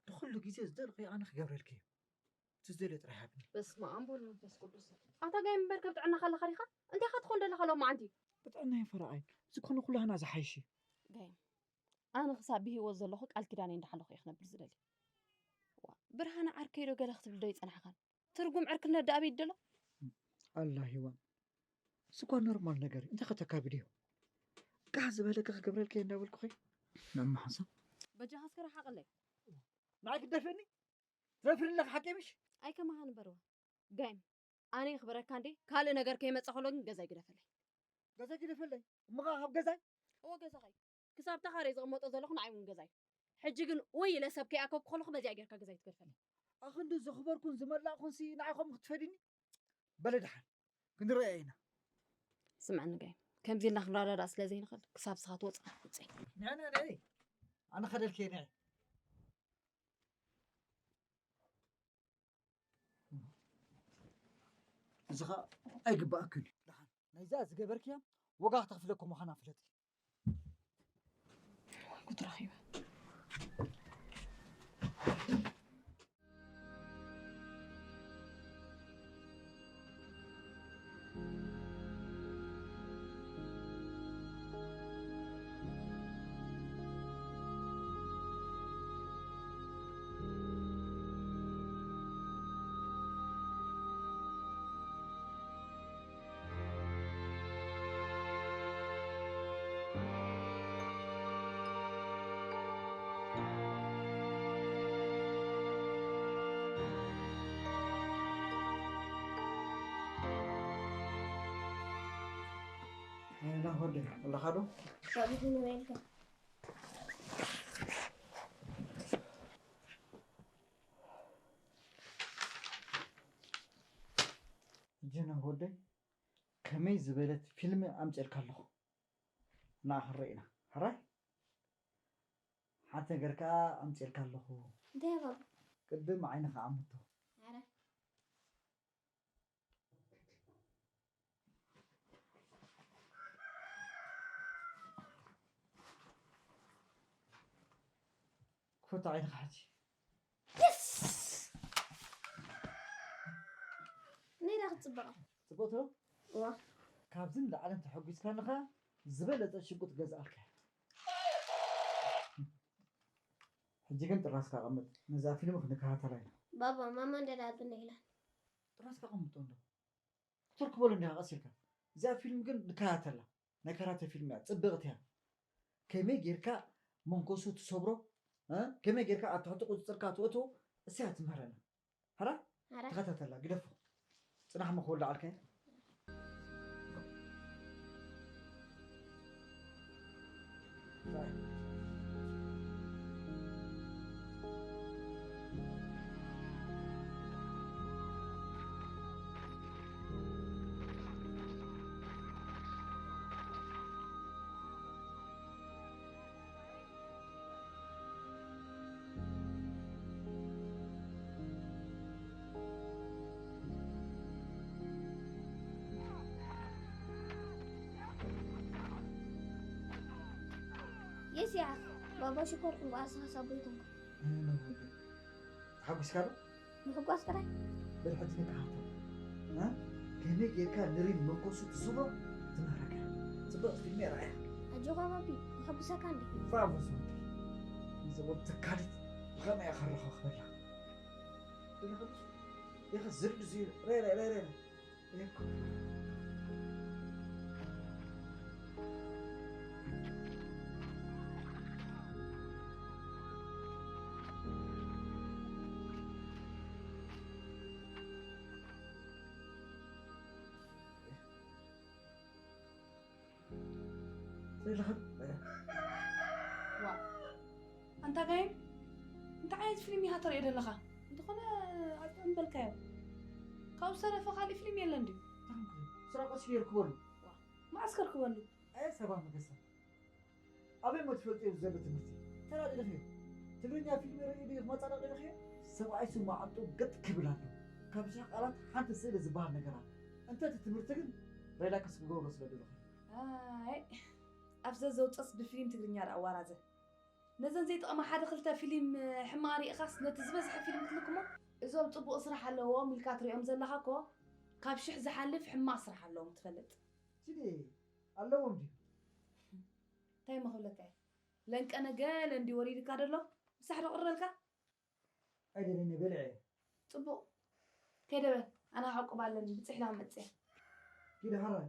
ንኹሉ ግዜ ዝደለኽዮ ኣነ ክገብረልኪ እዩ። እቲ ዝደልዮ ጥራይ ሃብኒ። በስመ ኣብ ወወልድ ወመንፈስ ቅዱስ። ኣታ ጋይም እምበር ከም ጥዕናኻ ኣለኻ ዲኻ? እንታይ ኢኻ ትኾን ዘለኻ ሎማዓንቲ? ብጥዕናይ ፈረቓይ። ዝኾነ ኩላህና ዝሓይሽ እዩ። ጋይም፣ ኣነ ክሳብ ብህይወት ዘለኹ ቃል ኪዳነይ እንዳሓለኹ እየ ክነብር ዝደሊ። ዋ፣ ብርሃነ ዓርከይ ዶ ገለ ክትብል ዶ ይጸናሕካን? ትርጉም ዕርክነት ደኣ ኣበይ ደሎ? ኣላ ሂዋን፣ ስኳ ኖርማል ነገር እዩ። እንታይ ከተካብድዮ? ቃሕ ዝበለኪ ክገብረልኪ እየ እንዳበልኩኺ። ንእማ ሓንሳብ። በጃኻ እስከ ረሓቐለይ። ንዓይ ክትደፍእኒ? ትደፍርለኺ ሓቂ ምሽ? ኣይከማኻን እምበርዋ። ጋይም፣ ኣነ ይኽበረካ እንዴ? ካልእ ነገር ከይመጽእ ከሎ ግን ገዛይ ግደፈለይ። ገዛይ ግደፈለይ? እሞ ኸዓ ካብ ገዛይ? እዎ ገዛኻ እዩ። ክሳብ ተኻርየ ዝቕመጦ ዘለኹ ንዓይ እውን ገዛይ። ሕጂ ግን ወይ ኢለ ሰብ ከይኣከብኩ ከለኹ በዚኣ ጌርካ ገዛይ ትገድፈለይ። ኣኽንዲ ዘኽበርኩን ዝመላእኩንሲ ንዓይ ከምኡ ክትፈድኒ? በለ ደሓን። ክንረኣየ ኢና። ስምዐኒ ጋይም፣ ከምዚ ኢልና ክንረዳዳእ ስለ ዘይንኽእል ክሳብ ንስኻ ትወጽእ ውጽእ። ንዕና ንዒ። ኣነ ኸደልኪ እየ ንዒ። እዚ ኸኣ ኣይግባኣክን እዩ። ደሓን ናይዛ ዝገበርክያ ዋጋ ክተኽፍለኪ ምዃና ፍለጢ። ጉድ ረኺበ። ናሆ ወደይ ኣለኻ ዶ? ሰሊጡ ንበይንካ። ሕጂ ናሆ ወደይ ከመይ ዝበለት ፊልም ኣምፅኤልካ ኣለኹ። ንዓ ክንርኢ ኢና። ሕራይ ሓንቲ ነገር ከኣ ኣምፅኤልካ ኣለኹ። እንታይ ባባ? ቅድም ዓይንኻ ዓምቶ። ኣረ። ክፈቶ ዓይንኻ ሕጂ። የስ! ነይራ ክትጽበቕ። ጽቡቕ ትብል? እዋ። ካብዚ ንላዕሊ እንተሐጒስካኒ ኸኣ ዝበለጸ ሽጉጥ ገዝኣልካ እየ። ሕጂ ግን ጥራስካ ኣቐምጥ። ነዛ ፊልም ክንከታተላ ኢና። ባባ፣ ማማ እንደዳብና ኢላ። ጥራስካ ኣቐምጦ እንዶ። ክትርክበሉ እንዲኻ ቀስ ኢልካ። እዚኣ ፊልም ግን ንከታተላ። ናይ ካራተ ፊልም እያ፣ ጽብቕቲ እያ። ከመይ ጌርካ መንኮሱ ትሰብሮ፣ እ? ከመይ ጌርካ ኣብ ትሕቲ ቁጽጽርካ ትእትዎ፣ እሳ እያ ትምህረና። ሕራ? ሕራ። ተኸታተላ፣ ግደፎ። ጽናሕ እሞ ክወልዓልካ እየ። የስያስ፣ ባባ ሽኮር እንቋዕ ንስኻ ሳቦ ኣይኮንካ። ተሓጒስካ ዶ? ምሕጓስ ጥራይ። በል ሕጂ ንከታተል። እ? ከመይ ጌርካ ንሪም መንኮሱ ትስብሮ ትምህረካ። ጽብቕቲ ፊልም እያ፣ ርኣያ። ኣጆኻ ባቢ፣ የሐጉሰካ እንዴ? ብራቮ ዝወደይ። ንዘቦት ተካሊት ብኸመይ እያ ከረኻኽበላ? ኢኻ ዝርድ ዝዩ፣ ሬ፣ ሬ፣ ሬ፣ ሬ። ዋ፣ ኣንታ ጋይም፣ እንታይ ዓይነት ፊልም ኢኻ ተርእዮ ዘለኻ? እንተኾነ ኣጥዕም በልካዮ። ካብኡ ዝተረፈ ካሊእ ፊልም የለን ድዩ? ስራቆስ ይርከበሉ። መዓስ ከርክበሉ? ኣየ ሰባ መገሳ ኣበይ ሞ ትፈልጥዮ ዘሎ ትምህርቲ ተራዲእኽዮ? ትግርኛ ፊልም ርኢ ድዩ መጻዳቕ ኢልኽዮ? ሰብኣይ ስማ ዓንጡ ገጥ ክብል ኣሎ። ካብ ሽሕ ቃላት ሓንቲ ስእሊ ዝበሃል ነገር ኣሎ። እንተ እቲ ትምህርቲ ግን ሬላክስ ክገብሮ ስለ ደለኹ። ኣይ ኣብ ዘዘውፀስ ብፊልም ትግርኛ ደኣ ኣዋራዘ። ነዘን ዘይጠቕማ ሓደ ክልተ ፊልም ሕማቕ ሪእኻስ ነቲ ዝበዝሐ ፊልም ትልክሞ? እዞም ፅቡቕ ስራሕ ኣለዎም ኢልካ ትሪኦም ዘለኻ እኮ ካብ ሽሕ ዝሓልፍ ሕማቕ ስራሕ ኣለዎም ትፈልጥ። ችዲ ኣለዎም ድዩ? እንታይ መኽብለካ እየ ለንቀነ ገለ እንዲ ወሪድካ ደሎ ምሳሕ ዶ ቅርበልካ? ኣይደለኒ በልዐ። ፅቡቕ ከይደበ ኣነ ሓቁብ ኣለኒ ብፅሕላ መፅያ ኪዲ ሓራይ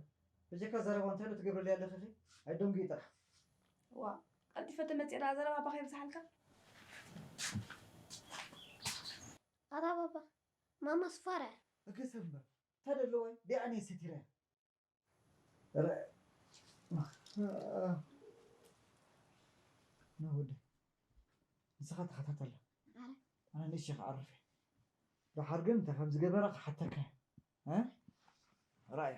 በጀካ ዘረባ እንታይ ዶ ትገብርለይ ኣለኺ? ኣይደንጉ ጥራሕ። ዋ ቀልጢፈ ተመፅየ ደኣ ዘረባ ባኸ ይብዝሓልካ። ኣታ ባባ ማማ ስፋረ እገሰ እምበር እንታይ ደለዋይ ዲኣነ ሰቲረ። ረ- ና ወዲ ንስኻ ተኸታተላ። ኣነ ንእሽ ክዓርፍ እየ። ደሓር ግን እንታይ ከም ዝገበረ ክሓተካ እየ። እ? ራእያ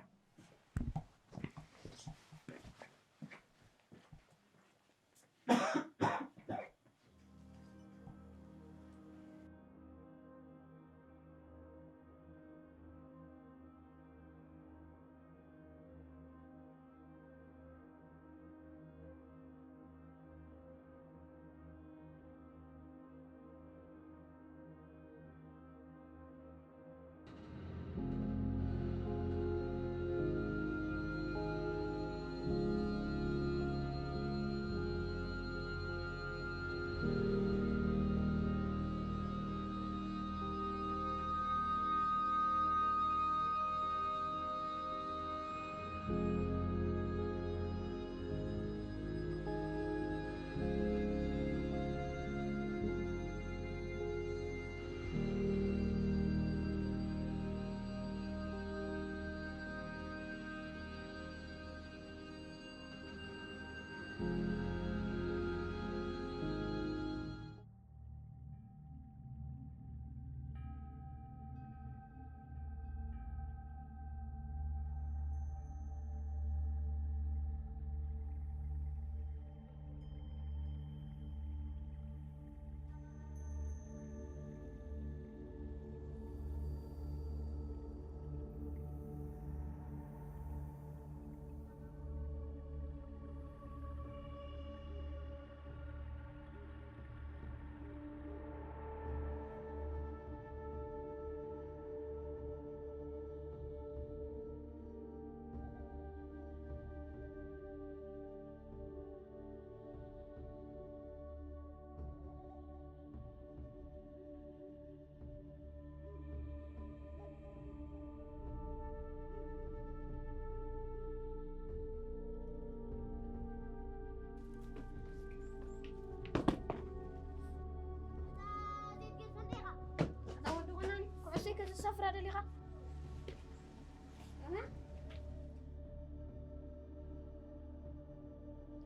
ኩዕሶይ ከተሳፍራ ደሊኻ?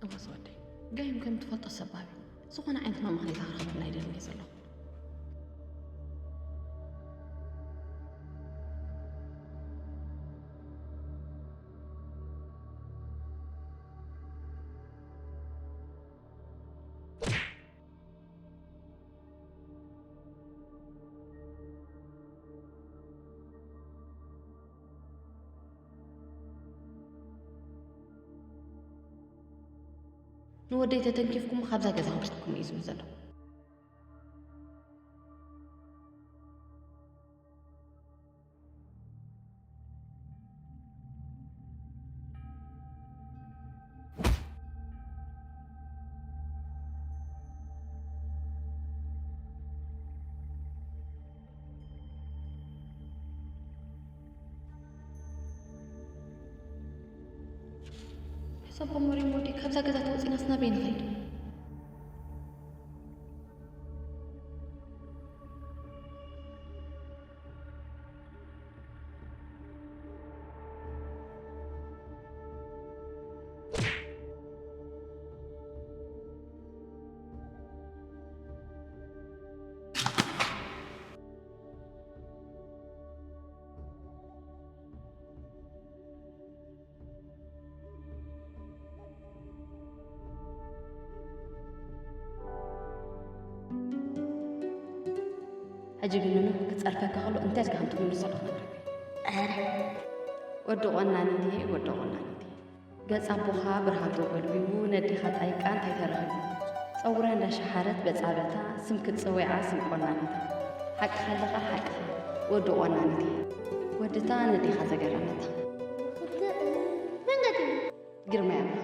እወ ዝወደይ፣ ጋይም ከም ትፈልጦ ሰባብ እዩ። ዝኾነ ዓይነት መምሃሪታ ክረኽበላ ይደሊ እየ ዘለኹ። ንወደይ ተተንኪፍኩም ካብዛ ገዛ ክውስድኩም እዩ ዝብል ዘሎ። ሕሰቦ መሪም ወዲ ካብዛ ገዛ ተወፂናስ ናበይ ንኸይድ? ሕጂ ግን ንኖህ ክጸርፈካ ከሎ እንታይ ኢልካ ከም ትምልሶ ኣለኻ? ኣረ፣ ወዲ ቆናኒት እየ፣ ወዲ ቆናኒት እየ። ገጽ ኣቦኻ ብርሃን ተጎልቢቡ ነዴኻ ጣይቃ እንታይ ተረኺቡ? ጸጉራ እንዳሸሓረት በጻብዕታ ስም ክትጽውዓ ስም ቆናኒታ። ሓቅኻ ኣለኻ፣ ሓቅኻ። ወዲ ቆናኒት እየ። ወድታ ነዴኻ ተገረመታ። መንገዲ ግርማይ ኣምላኽ።